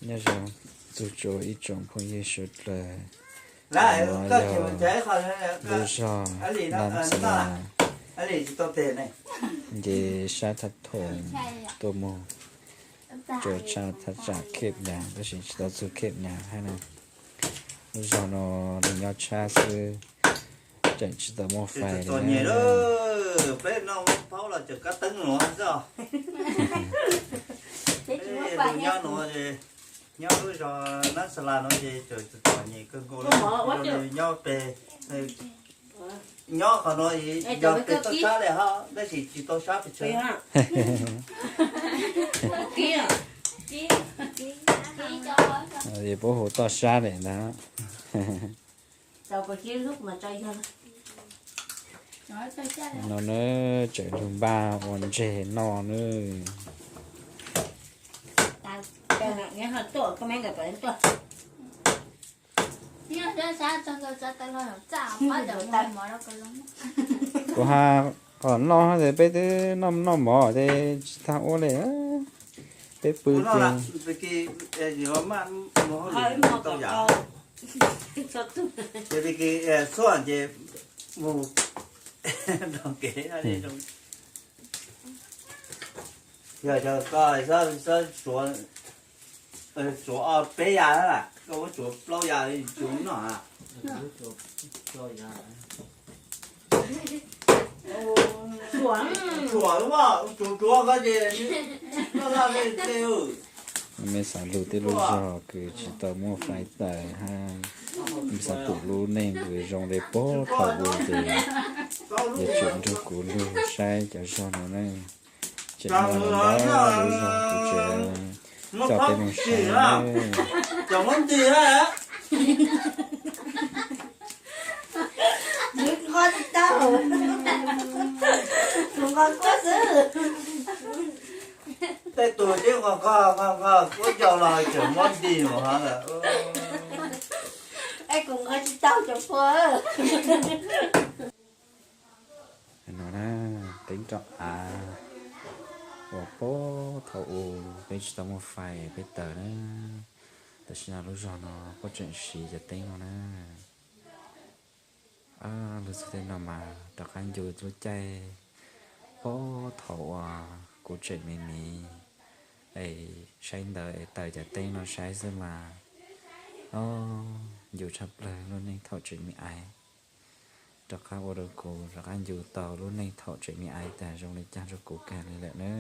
Nyob zoo txug tsuas ib tsoom phooj ywg sawv dlawg, no yog lub zog Nab Xas Las, nce sab Thaj Thoom tuaj moog rua tshaj thaj tsam Khej Nyas, tab sis tsis tau txug Khej Nyas hab na. Lub zog no nws nyob tshab xwb, tseem tsis tau muaj fais li na. Nyob lub zog Nab Xas Las no ces tseem txom nyem kawg nkaus li, nyob pem, nyob qhov no yog pem toj sab li hab, tab sis tsis tau sab pes tsawg. Puab hu toj sab li ntag. No na, tseem lug npaj ua ntseg noj na. Kuv has qhov noj hab ces peb twb noj noj mov ces tsis tag ua li, peb pw ces xuaj ces mus nrog kev. Yog koj tsuav ob peb yav, koj muab tsuav plaub yav tsuav noj. Tsuav tsuav koj ces noj tej. Mej xav lug tej lub zog kws tsis tau muaj fais taws hab mej xav pum lub neej kws zoo li puag thaum ub ces yog tseem nrug kuv lug saib cov zog no ne. Tseem muaj ntau lub zog kuv tseem coj peb mus saib. Nqos tsis tau, kuv nqos kuab xwb. Tej tug tib nqos nqos nqos kuab cau los tseem muab nti mus hov lawm. Es kuv nqos tsis tau cov pua. No na, teeb roj av uas puag thaum ub peb tsis tau muaj fais peb taws na. Tam sim no lub zog no puab tseem siv cov teeb no na. Lug txug tej no mas rov qab ncu lub caij puag thaum uas kuv tseem me me es saib ntawv es taws cov teeb no saib xwb mas, o, ncu tshaj plawg lub neej thaum tseem me aiv. Rov qab ua rau kuv rov qab ncu tau lub neej thaum tseem me aiv tag zoo li cas rau kuv kag li lawm na.